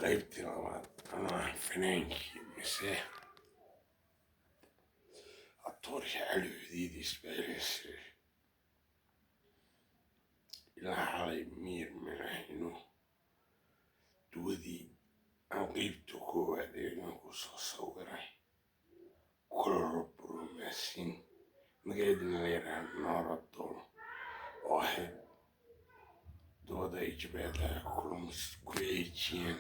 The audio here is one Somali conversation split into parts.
Qaybtii labaad ama fanaankii mise atoorkii Cali Xudiid Ismaaciil ilaa xalay miyir malahayno. Duwadii aan qeybta koowaad ee ku soo sawiray, chlorpromazine magaceeduna la yidhaha Noradol, oo ahayd duwada ay jabhadaha kulmis ku ceejiyeen,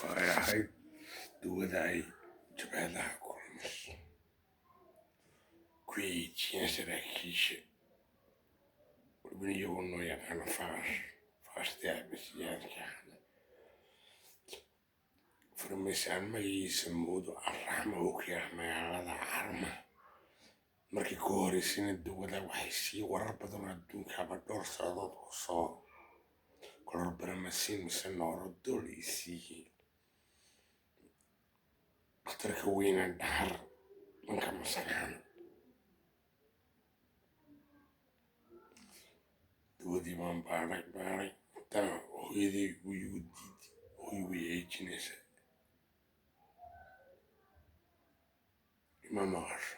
oo ay ahayd duwada ay jabhadaha kulmis ku ceejiyeen saraakiisha, walbina iyagoo noo yaqaano faqash faqashtii cabasiyaanka. Farmasaan magaciisa moodo Arraxma oo ku yaala magaalada Carma. Markii ku horeysayna duwada waxay sii warar badan oo adduunkaaba dhowr sannadood ku soo chlorpromazine mise Noradol ay siiyeen dhakhtarka weyna dhaxar dhanka maskaxda. Duwadii baan baadhay baadhay, haddana hooyaday wuu igu diiday, hooyo way ceejinaysaa, ima maqasho.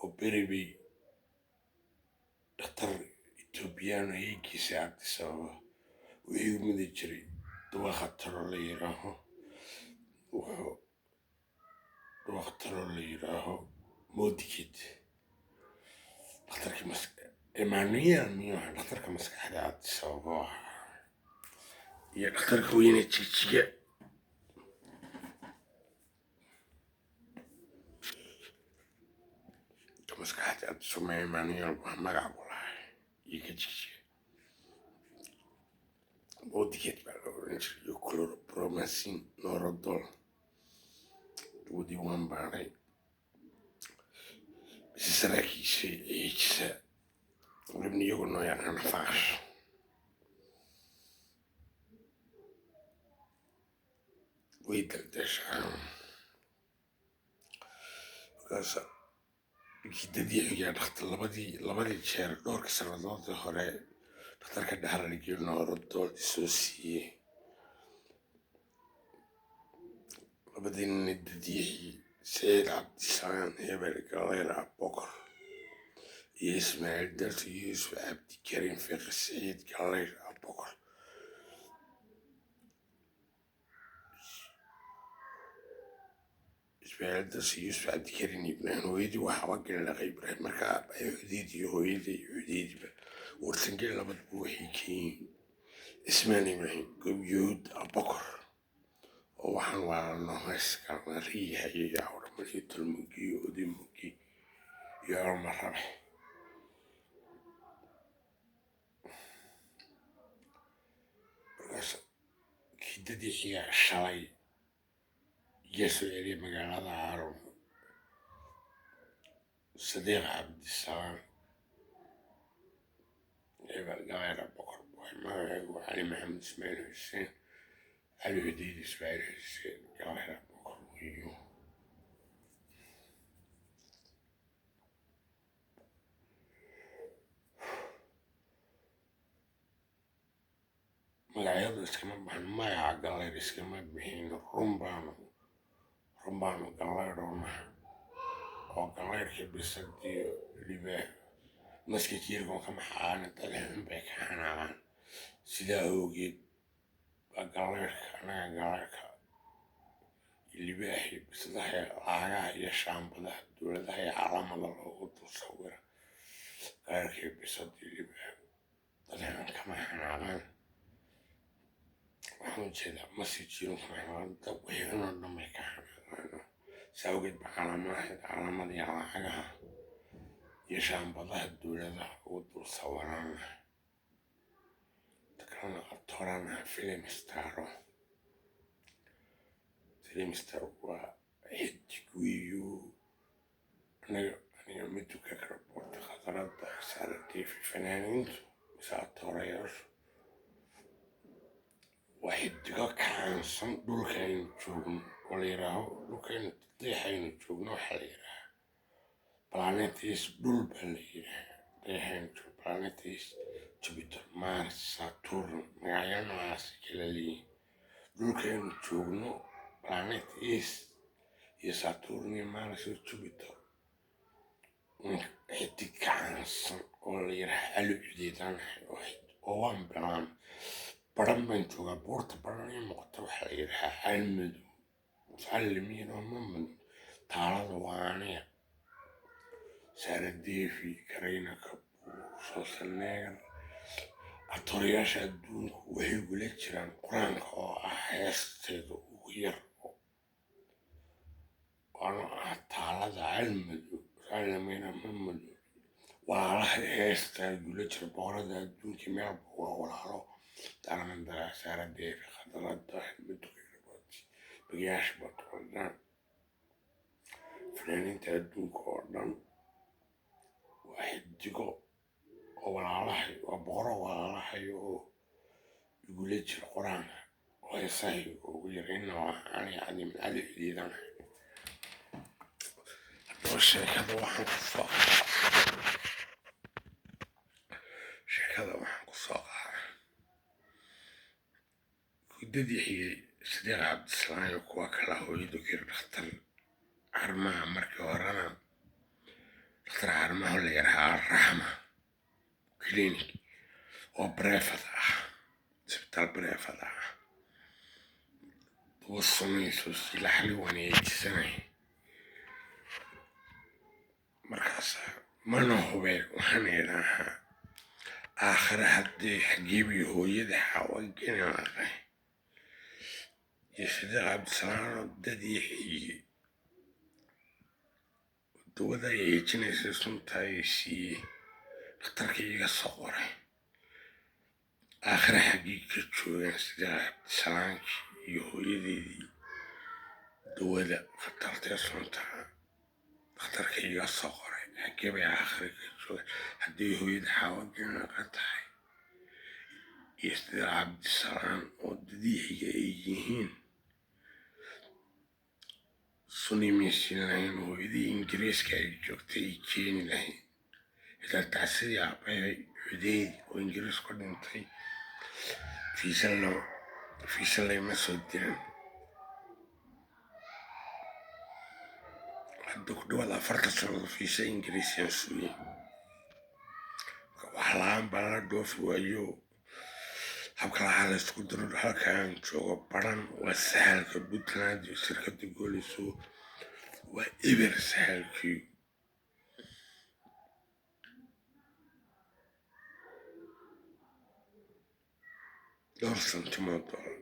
Oo beri bay dhakhtar Etoobiyaan ay geysay Addis Ababa, wuxuu igu midi jiray dawa khataro la yiraaho, wuxuu dawa khataro la yiraaho Modikid. Dhakhtarkii mas Emmanuel miyuu ahaa dhakhtarka maskaxda Addis Ababa ahaa iyo dhakhtarka weyne Jigjiga. Ka maskaxda Addis Ababa Emmanuel wax magac buu lahaa, iyo ka Jigjiga Modikid baa la oran jiray, iyo chlorpromazine Noradol. Duwadii waan baadhay, bise saraakiishay ceejisa, walibna iyagoo noo yaqaano faqash way daldashaan. Markaasa gidadii xigaa dhakhtar labadii jeer dhowrkii sannadood hore dhakhtarka dhaxal lageeyo Noradol isoo siiyey. Labadii nin dadiyihii Saciid Cabdisalaan Hebel Galeyr Abokor iyo Ismaaciil Darsi Yuusuf Cabdikariim Fiqi Saciid Galeyr Abokor. Ismaaciil Darsi Yuusuf Cabdikariim Ibraahim, hooyadii waxaaba galdhaqay Ibraahim. Marka aabbahay Xudiid iyo hooyadii Xudiidba Warsangel labaduba waxay ka yihiin Ismaan Ibraahim Gobyuud Abokor, oo waxaan waalano heeskalna riyahayo iyo awdhamaliyo tolmugi iyo odamugi iyo almarabe. Markaas kidadii xigaa shalay iga soo celiyay magaalada Aaron Sadiiq Cabdisalaam Hebel Galeyr Abokor. Magacaygu Cali Maxamed Ismaaciil Xuseen, Cali Xudiid Ismaaciil Xuseen Galeyr Abokor weeyo. Magacyadu iskama baxan, magaca Galeyr iskama bixin. Run baanu Galeydhoonaha oo Galeyrka bisadiyo libaax maska jiirkon kama xaqaanin, dad xun bay ka xanaaqaan. Sidaa awgeed baa Galeyrka anaga Galeyrka libaaxi bisadaha lacagaha iyo shaambadaha dowladaha iyo calaamada loogu dul sawira Galeyrka bisadiyo libaax dad xun kama xanaaqaan. Waxaan ujeedaa masi jiirun kama xanaaqaan, dad wixii xun oo dhan bay ka xanaaqaan. Saa awgeed baa calaamadaha calaamada iyo lacagaha iyo shaambadaha dowladaha ugu dul sawirana. Ta kalena atoranaha film staro. Film star waa xidig weeyo. Aniga miduka kala boorta khatarada saara TV, fanaaniintu mise atoorayaashu waa xidigo ka caansan dhulka aynu joogno, oo la yiraaho dhulkaynu dayaxaynu joogno. Waxaa la yidhaahaa planetis dhul baa la yidhaahaa. Dayaxaynu joogno planet Earth, Jupiter, Mars, Saturn, magacyo noocaas kala leeyihiin. Dhulkaynu joogno planet Earth iyo Saturn iyo Mars iyo Jupiter, xidig ka caansan oo la yidhaha Cali Cudeydanahay oo waan bilaan Baran baan joogaa. Buurta Baran ii muuqata waxaa la yidhahaa Calmadow Calimiin oo Mamadu. Taalada waa aniga, Saara Devi, Karina Kabuur, Schwarzenegger, atorayaasha adduunku waxay gula jiraan Qur-aanka oo ah heesteeda ugu yar waana ah taalada Calmadow Calimiina Mamadu. Walaalaha heestaa gula jira, boqorada adduunka meelba waa walaalo. Dharmandara, Saara Devi, Khadarada, Midqirabati, bagayaasha batoodan, fanaaniinta adduunka oo dhan waa xidigo oo walaalahay, waa boqoro walaalahay oo igula jira Qur-aanka oo heesahay ugu yar ina waa aniga Cadimin Cali Xudiidanahay. Haddaba sheekada waxaan ku soo qaaday guddadii xigay Sadiiq Cabdisalaam iyo kuwa kala hooyadu kiri dhakhtar carmaha. Markii horena dhakhtar carmaha la yidhahaa Alraxma Clinic oo private ah, isbitaal private ah, duwa samayso silaxli waneejisanay. Markaas mana hube, waxaan idhaahaa aakhire haddii xageebii hooyada Xaawa geni laqay iyo Sadiiq Cabdisalaam dadii xigay dawada ay eejinaysa sunta ay siiyey dhakhtarka iga soo qoray, aakhire xaggii ka joogaan Sadiiq Cabdisalaamkii iyo hooyadeedii dawada khatartee sunta dhakhtarka iga soo qoray? Xaggee bay aakhire ka joogaan haddii hooyada Xaawa geni laqa tahay iyo Sadiiq Cabdisalaam oo dadii xiga ay yihiin? Suni maysin lahayn hooyadii Ingiriiska ay joogtay ay keeni lahayn xitaa tacsidii aabbahay Xudeydi oo Ingiriis ku dhintay. Fiisa layma soo dirin. Hadda ku dhawaad 40 sannadood fiisa Ingiriisiyaan sugay. Marka wax la-aan baa la dhoofi waayo, habka lacag la isku diro. Halka aan joogo Baran waa sahalka Puntland iyo shirkadda Gooliso waa eber sahalkii. Dhowr santimo dollar.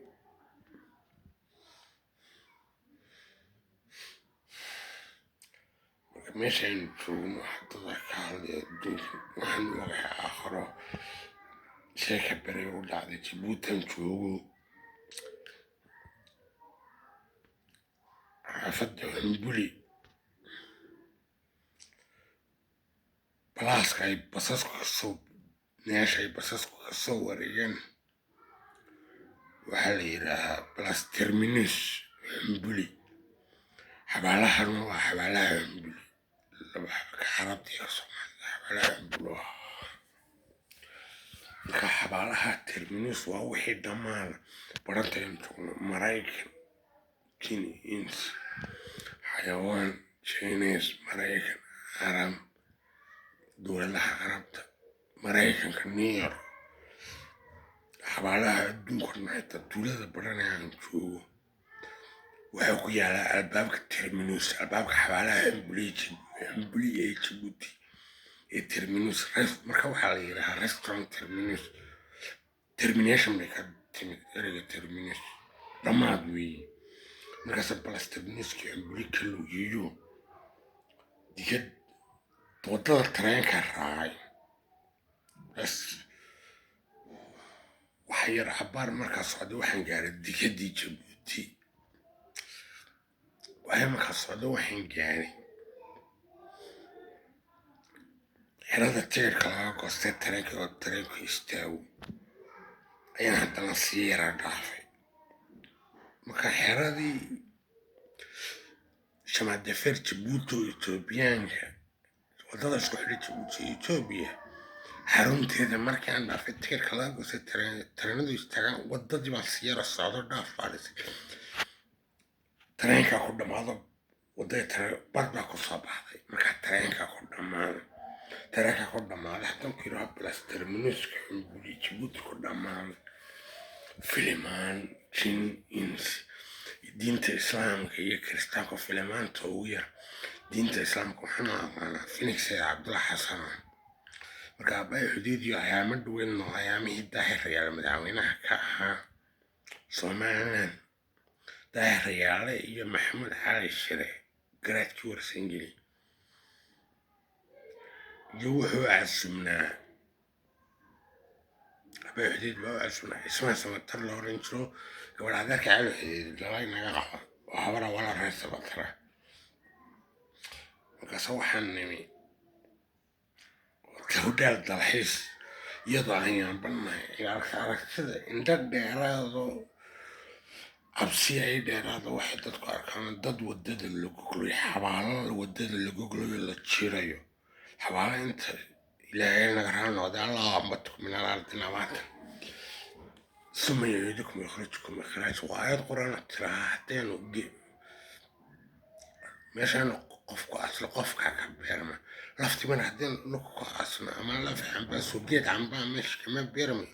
Marka meeshaynu joogno haddada ka hadlaya adduunka, waxaan ogahay aakhiro sheeka bere u dhacday. Jabuutan joogo, xaafadda Xumbuli, balaaska ay basasku kasoo, meesha ay basasku kasoo wareegeen waxaa la yidhaahaa Balas Terminus Xumbuli. Xabaalahana waa xabaalaha Xumbuli, laba ka Carabta iyo ka Soomaalida. Xabaalaha Xumbuli waa marka xabaalaha Terminus waa wixii dhammaan barantaynu joogno: Maraykan, jin, ins, xayawaan, Chinese, Maraykan, Carab, dowladaha Carabta, Maraykanka, New York, xabaalaha adduunka dhan. Xitaa tuulada Baran ee aan joogo waxaa ku yaala albaabka Terminus, albaabka xabaalaha Xumbuli ee Jabuuti ee Terminus. Marka waxaa la yidhahaa restaurant Terminus. Termination bay ka timid ereyga terminus, dhammaad weeye. Markaasa balas Terminuskii Xumbuli ka lugeeyo digad waddada tareenka raacay. Bas waxa yar cabaar markaa socday waxaan gaaray digadii Jabuuti. Waxay markaa socday waxaan gaaray xerada tigirka laga goostay tareenka oo tareenku istaago ayaan haddana sii yara dhaafay. Marka xeradii Shamaadafeer Jabuuti oo Etoobiyaanka waddada isku xidhay Jabuuti iyo Etoobiya. Xarunteeda markii aan dhaafay, tikirka laga goostay, tareenadu istaagaan, wadadii baan si yara socdo dhaaf baarisay, tareenkaa ku dhammaado wadada, tareen bad baa ku soo baxday. Markaa tareenkaa ku dhammaaday, tareenkaa ku dhammaaday, haddaan ku yidhaho plus terminus-ka Xunbuli Jabuuti ku dhammaaday. Filimaan jin ins, diinta Islaamka iyo Kiristaanka filimaanta ugu yar. Diinta Islaamka waxaan u aqaanaa Phoenix ee Cabdulla Xasan. Marka Aabbahay Xuduudiyo ayaama dhaweyn oo ayaamihii Daahir Rayaale madaxweynaha ka ahaa Somaliland, Daahir Rayaale iyo Maxamuud Cali Shire garaadkii Warsangeli iyo wuxuu casumnaa, Aabbahay Xuduud baa u casumnaa Cismaan Samatar la oran jiro, gabadh adeerka Cali Xuduud laba inaga qaba oo habara wala reer Samatara. Markaase waxaan nimi hudhaal dalxiis iyadoo aan yaabanahay aragtida indho dheeraado, cabsi ay dheeraado. Waxay dadku arkaan dad wadada la goglayo, xabaalo wadada la goglayo, la jirayo xabaalo. Inta Ilaahay naga raali noqday, Allah ambatakum min al-ardi nabaatan suma yuciidukum yukhrijukum ikhraaj. Waa aayad Quraan tiraa. Haddaynu meeshaan qofku aslo, qofkaa ka beerma laftimana. Haddaynu dhulka ku asno ama laf cambaa soo geed cambaa meesha kama beermayo,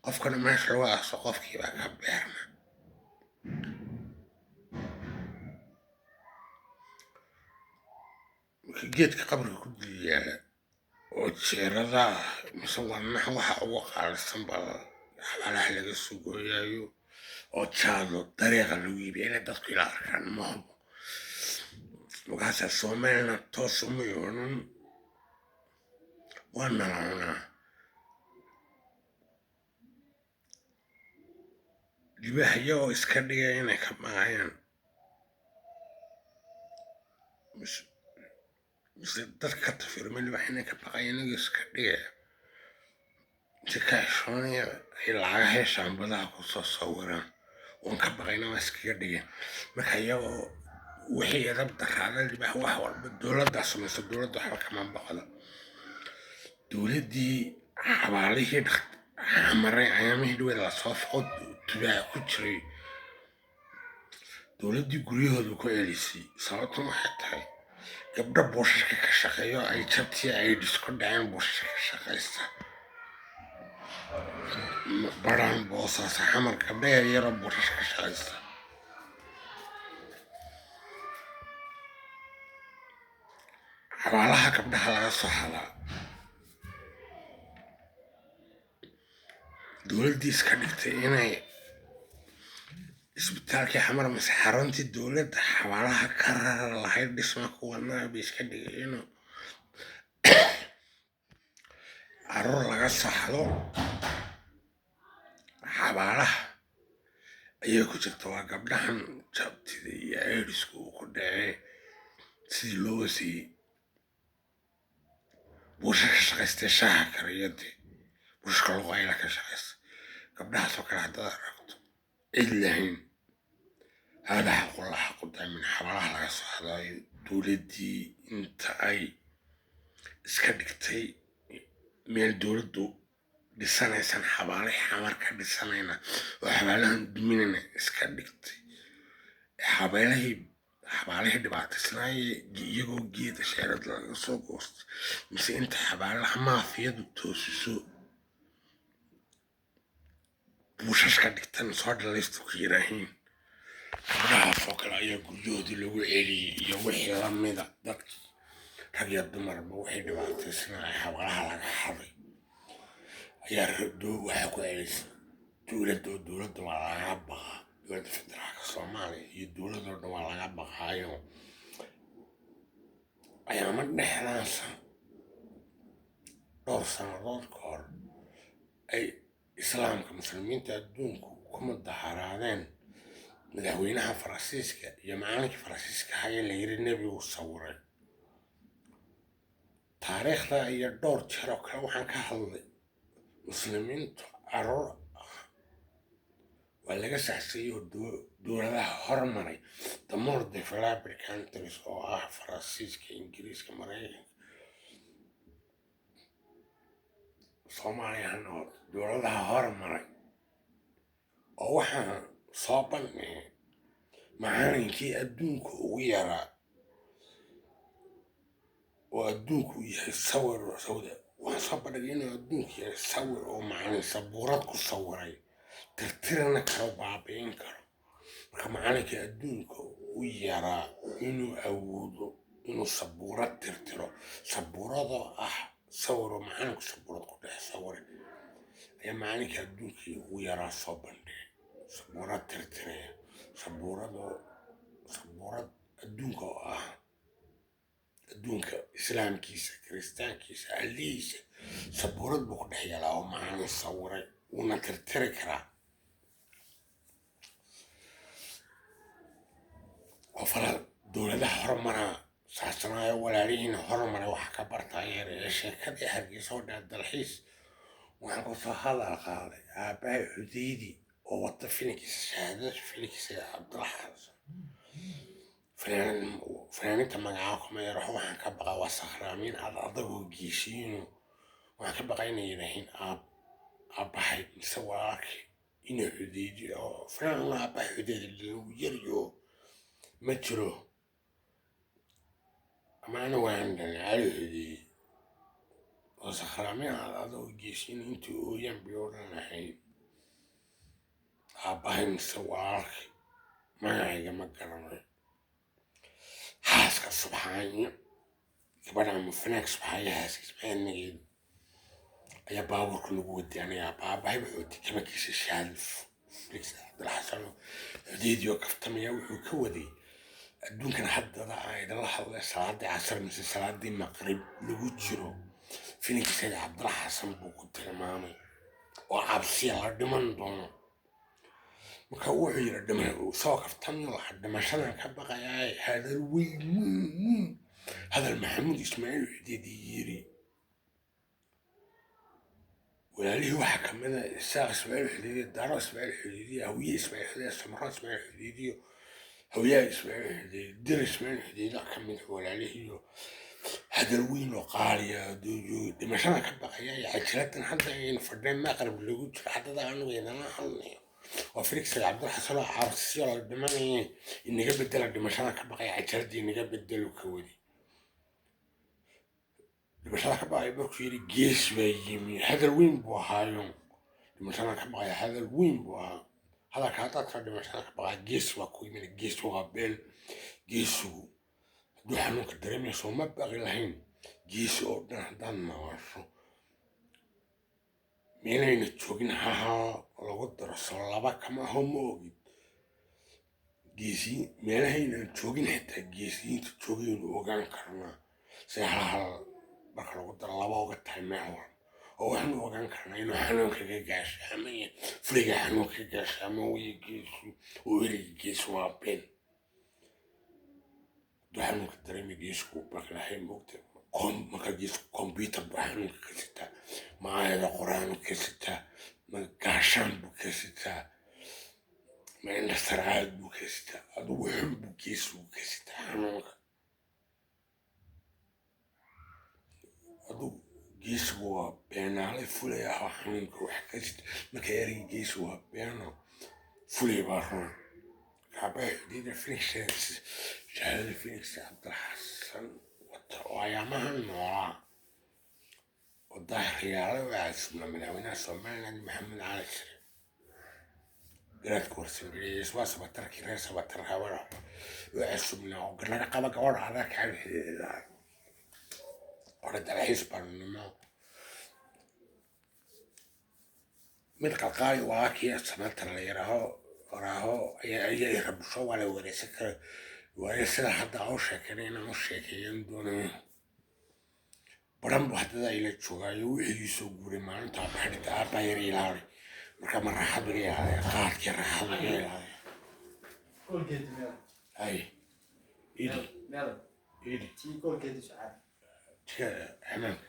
qofkana meesha lagu aso qofkiibaa ka beerma. Marka geedka qabriga ku dul yaala oo jeerada mise wadnaha waxa ugu qaalisan baa xabaalaha laga soo gooyayo oo jaado dariiqa lagu iibiya inay dadku ila arkaan ma hubo. Markaasaa Soomaalina toos uma yoonan, waa nala cunaa. Libaax iyagoo iska dhigaya inay ka baqayaan mise dadka ka tafirma libaax inay ka baqayaan iyagoo iska dhigaya, inta ka xishoonaya ay lacagaha shaambadaha kusoo sawiraan, waan ka baqayna waa iskaga dhigeen. Marka iyagoo wixii edab daraada libaax wax walba dowladdaa samayso, dowladda waxba kama baqdo. Dowladdii xabaalihii xamaray ayaamihii dhaweed lasoo faqo tubaax ku jiray, dowladdii guryahooda ku celisay. Sababtan waxay tahay gabdho buushashka ka shaqeeyo ay jabtii ay dhisko dhaceen, buushashka ka shaqaysta Baran, Boosaaso, Xamar, gabdho yaryaroo buushashka ka shaqaysta xabaalaha gabdhaha laga soo xadaa. Dowladdii iska dhigtay inay isbitaalkii Xamar mise xaruntii dowladda xabaalaha ka rara lahayd dhisma ku wadnaa bay iska dhigay inuu caruur laga saxdo xabaalaha ayay ku jirta. Waa gabdhahan jabtida iyo aidisku uu ku dhacee sidii loo wasiyey buusha ka shaqaystay shaaha kariyadii buushka luqayla ka shaqaysta, gabdhahaasoo kale haddaad aragto cid lahayn hada xaqula xaqu daamin xabaalaha laga soo hadaayo. Dowladdii inta ay iska dhigtay meel dowladdu dhisanaysan xabaale Xamar ka dhisanayna oo xabaalahan duminayna iska dhigtay, xabaalihii dhibaataysnaayee iyagoo geeda sheerad laga soo goostay mise inta xabaalaha maafiyadu toosiso buushash ka dhigtan soo dhalaystu ku yiraahiin, gabdhahaasoo kale ayaa guryahoodii lagu celiyey iyo wixii lamida. Dadkii rag iyo dumarba wixii dhibaataysnaa ee xabaalaha laga xaday ayaa waxaa ku celisay dowladda, oo dowladda waa laga baqaa, dowladda federaalka Soomaaliya iyo dowladoo dhan waa laga baqaayo. Ayaama dhexdaasa dhowr sannadood ka hor ay islaamka muslimiinta adduunku ku mudaharaadeen madaxweynaha Faransiiska iyo macalinkii Faransiiska ahaa ee la yiri nebigu sawiray. Taariikhda iyo dhowr jeer oo kale waxaan ka hadlay muslimiintu caruur waa laga saxsayay oo dowladaha hormaray, the more developed countries, oo ah Faransiiska, Ingiriiska, Maraykanka. Soomaaliya ha noqoto, dowladaha hormaray, oo waxaan soo bandhigay macalinkii adduunka ugu yaraa oo adduunku yahay sawir sawir. Waxaan soo bandhigay inuu adduunku yahay sawir oo macalin sabuurad ku sawiray, tirtirana karo, baabi'in karo. Marka macalinkii adduunka u yaraa inuu awoodo inuu sabuurad tirtiro, sabuuradoo ah sawir oo macalinku sabuurad ku dhex sawiray, ayaa macalinka adduunkii ugu yaraa soo bandhigay sabuurad tirtiraya, sabuuradoo sabuurad adduunka oo ah adduunka islaamkiisa, kiristaankiisa, allihiisa, sabuurad buu ku dhex yalaa oo macalin sawiray, wuuna tirtiri karaa. Oo fara dowladaha hormaraa saasanayo, walaalihiina hormaray waxa ka bartaayeer ee sheekadii Hargeysa oo dheer dalxiis. Waxaan kusoo hadal qaaday aabbahay Xudeydi oo wata filinkiisa shahaadada filinkiisa Cabdalla Xasan. Fanaaninta magaca kuma yar. Waxaan ka baqaa waa sakhraamiin ad adagoo geesiino. Waxaan ka baqaa inay yidhaahiin aabbahay mise walaalkay inay Xudeydi oo fanaan aabbahay Xudeydi lagu yariyo ma jiro, ama ana waan dhalay Cali Xudeydi oo sakhraamiin ad adagoo geesiino intii ooyaan bay odhan lahayn aabbahay mise walaalkay magacayga ma garanayo. Xaaska Subxaanyo, gabadha ama fanaanka Subxaanyo xaaskiisa maxay magaceedu, ayaa baabuurka lagu waday aniga aabbahay. Wuxuu watay kabankiisa shahaadada Felix Cabdilxasan Xudeydi oo kaftamaya. Wuxuu ka waday adduunkan haddada aan idinla hadlay salaadii casar mise salaadii maqrib lagu jiro, filimka Sayid Cabdilla Xasan buu ku tilmaamay oo cabsiya la dhiman doono. Marka wuxuu yidhi dhima soo kaftamiyo laha dhimashadan ka baqayaa. Hadal weyn weyn weyn, hadal Maxamuud Ismaaciil Xudeydi yiri. Walaalihii waxaa kamid ah Isaaq Ismaaciil Xudeydi, Daro Ismaaciil Xudeydi, Hawiye Ismaaciil Xudeydi, Samro Ismaaciil Xudeydi, Hawiyaha Ismaaciil Xudeydi, Dir Ismaaciil Xudeydi kamid ah walaalihiiyo. Hadal weyn oo qaaliya dhimashada ka baqaya iyo cajiladan hadda aynu fadheen maqrib lagu jiro haddada anugu idinla hadlayo oo Felix Cabdilxasan oo cabsiyo la dhimanaya inaga bedela, dhimashada ka baqaya, cajiladii inaga bedelo ka wadi. Dhimashada ka baqaya markuu yidhi gees baa yimi. Hadal weyn buu ahaayo, dhimashada ka baqaya hadal weyn buu ahaa. Hadalka haddaad tira dhimashada ka baqaya, gees baa ku yimid. Gees waa beel. Geesigu hadduu xanuunka dareemayso ma baqi lahayn. Geesi oo dhan haddaad maqasho meelayna joogin hahal lagu daro soo laba kama aho, ma ogid geesi meelahaynan joogin, xitaa geesiyiinta joogaynu ogaan karnaa si hal hal marka lagu daro laba uga tahay meel walba, oo waxaanu ogaan karnaa inuu xanuunka ka gaashaamay fuliga, xanuunka ka gaashaamo wiyo geesu oo ereyga geesu waa been. Hadduu xanuunka dareemay geesku baqi lahayn moogta. Marka geesku computer buu xanuunka ka sitaa, ma aayada qur-aan ka sitaa, ma gaashaan buu ka sitaa, ma indha sarcaad buu ka sitaa, adugu xun buu geesigu ka sitaa xanuunka. Adugu geesigu waa beenaale fulay ah oo xanuunka wax ka sita. Marka ereyga geesi waa beeno, fulay baa run. Kaabaha Xudeyda Felix shahaadada Felix Cabdilxasan wata oo ayaamahan noolaa oo daahiryaale u caasubnaa madaxweynaha Somaliland Maxamed Cali Shire garaadka warsangeliyay waa sabatarkii reer sabatar habara u casubnaa oo laga qaba gabadha adeerka Cali Xudeyda hore dalxiis baanimo mid qalqaali walaalkii samatar la yidhaaho oraaho ayaa rabusho waa la wareysan kara waayo. Sida hadda u sheekeynay inaan u sheekeeyan doonayo baran buu haddada ila joogaayo. Wixii soo guuray maalinta aabbaha aabba yar ilaali, marka ma raaxadu iga ilaaliya qaadkii, raaxadu iga ilaaliya. Colgate meel. Ay idi Meel. Idi. Tii Colgate socod. Jikada xamaamka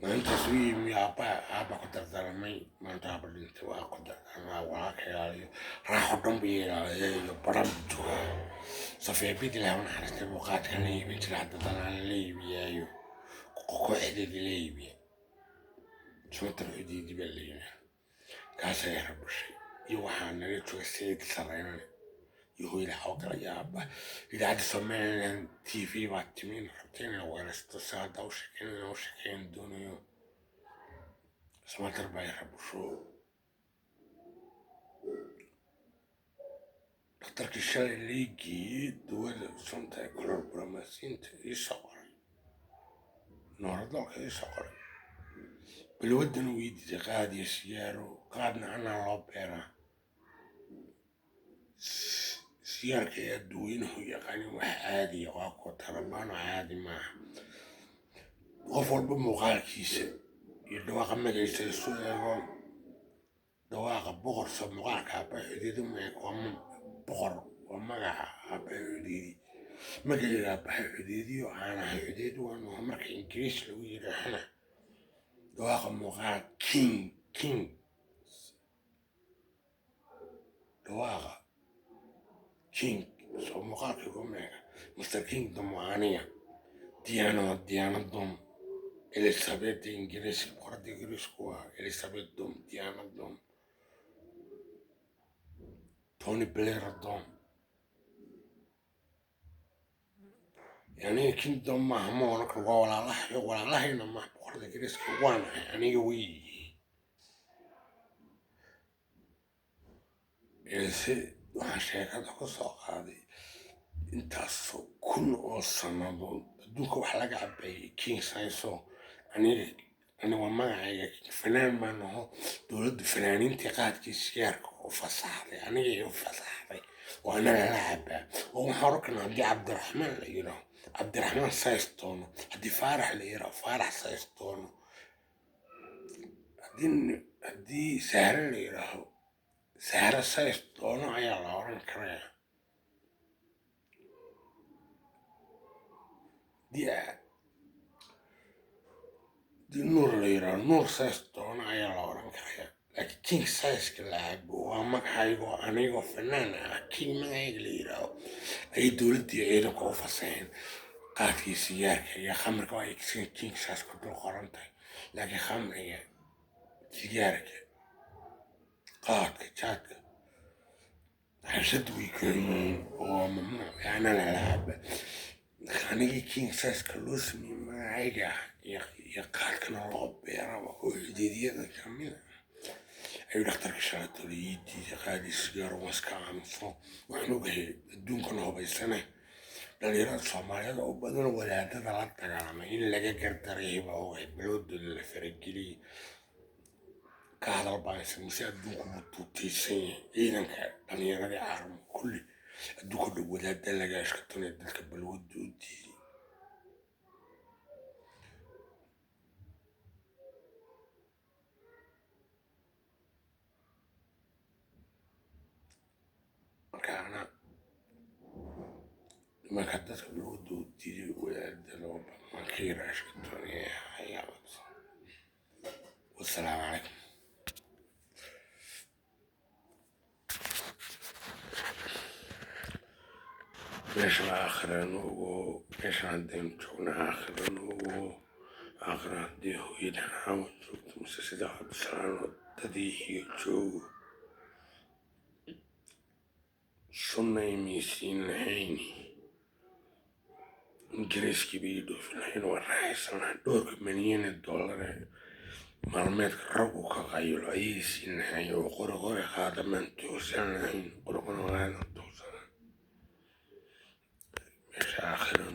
maalintaas u yimi aabba, aabba ku dardaarmay maanta aabba dhintay, waa ku dardaarmaa walaalka ilaaliyo, raaxo dhan buu ilaaliya iyo baran buu joogaa. Safiya bid ilaah u naxariistay buu qaadkan la iibin jiray, hadda danaan la iibiyaayo. Kooxdeedii la iibiya Samatar Xudiidi baa la yidhaha, kaasay rabushay. Iyo waxaa nala jooga Sayid Sareyne iyo hooyada Xawkala iyo aabba. Idaacadda Somaliland TV baa timi in rabta inay weerasto, si hadda u sheekeyn u sheekeyn doonayo. Samatar baa rabusho. Dhakhtarkii shalay lii geeyey dawada sunta ee chlorpromazine ii soo qoray, nooradolka ii soo qoray, balwadana wii diiday. Qaad iyo sigaaro, qaadna anaa loo beeraa, sigaarka ayaa dadweynuhu yaqaanin wax caadiya, waa kuwa tarabaano, caadi maaha. Qof walba muuqaalkiisa iyo dhawaaqa magaciisa isu eego. Dhawaaqa boqorsa muuqaalka aabba Xudiidi ma waa boqor, waa magaca aabba Xudiidi, magaciga aabbaha Xudiidiyo aan ahay Xudiidi waanu. Marka Ingiriis lagu yidhaahana dhawaaqa muuqaal king, king, dhawaaqa king soo muuqaalka gomeega Mr King Domoaniga, Diana waa Diana Dom, Elizabeth Ingiriiska, boqorada Ingiriisku waa Elizabeth Dom, Diana Dom, Tony Blair Dom. Aniga kingdom maaha, ma oran karo waa walaalahayo, walaalahayna maaha. Boqorada Ingiriiska waan ahay aniga, way yihiin. Se waxaan sheekada ku soo qaaday intaasoo kun oo sannadood adduunka wax laga cabeeyay king size. Aniga aniga waa magacayga, fanaan baan aho. Dowladda fanaaniintii qaadkii sigaarka u fasaxday, aniga i u fasaxday oo anaga la cabaa. Oo waxaan oran karnaa haddii Cabdiraxmaan la yidhaaho, Cabdiraxmaan size doono, haddii Faarax la yidhaaho, Faarax size doono, haddii Sahre la yidhaaho, Sahre size doono ayaa la oran karayaa. Haddii Nuur la yidhaaho, Nuur size doono ayaa la oran karayaa. Laakiin king sizeka la cabo waa magacaygoo anigoo fanaan ah, king magacayga la yidhaaho, ayay dowladdii ciidanka u fasaxeen qaadkii sigaarka iyo khamriga oo ay king size ku dul qoran tahay. Laakiin khamriga, sigaarka, qaadka, jaadka xashad way kala yihiin oo waa mamnuuc, anana la caba. Anigii king sizeka loo sameeyey magacayga ah iyo qaadkana loo beeraba oo xudeediyada kamid ah ayuu dhakhtarka shalatoola ii diiday qaadi sigaar. Waan iska aamuso. Waxaan ogahay adduunkan hubaysane dhalinyarada Soomaaliyeed oo badan wadaadada la dagaalamay in laga gardaray baa ogahay, balwadooda la farageliyey. Ka hadal baanse mise adduunku wuu tuutaysan yahay, ciidanka dhalinyaradii caalamka kulli adduunka dhow wadaada laga ashkatonaya dadka balwada u diiday. Marka ana nimanka dadka balwada u diiday wadaadada oo badan waan ka yara ashkatonaya ayaa. Wassalaamu calaykum. Meeshan aakhira noogo, meeshan haddaynu joogna aakhira noogo, aakhira haddii hooyada caawa joogto mise sida Cabdisalaan oo dadii xiga joogo sunnay maysiin lahayn, Ingiriiskii bay ii dhoofin lahayn, waa raaxaysan lahayn. Dhowrka milyan ee dollar ee maalmeedka raggu ka qaylo ayay siin lahayn oo qori qori qaadamaan toosan lahayn, qori qori qaadan toosan lahayn. Meesha aakhira.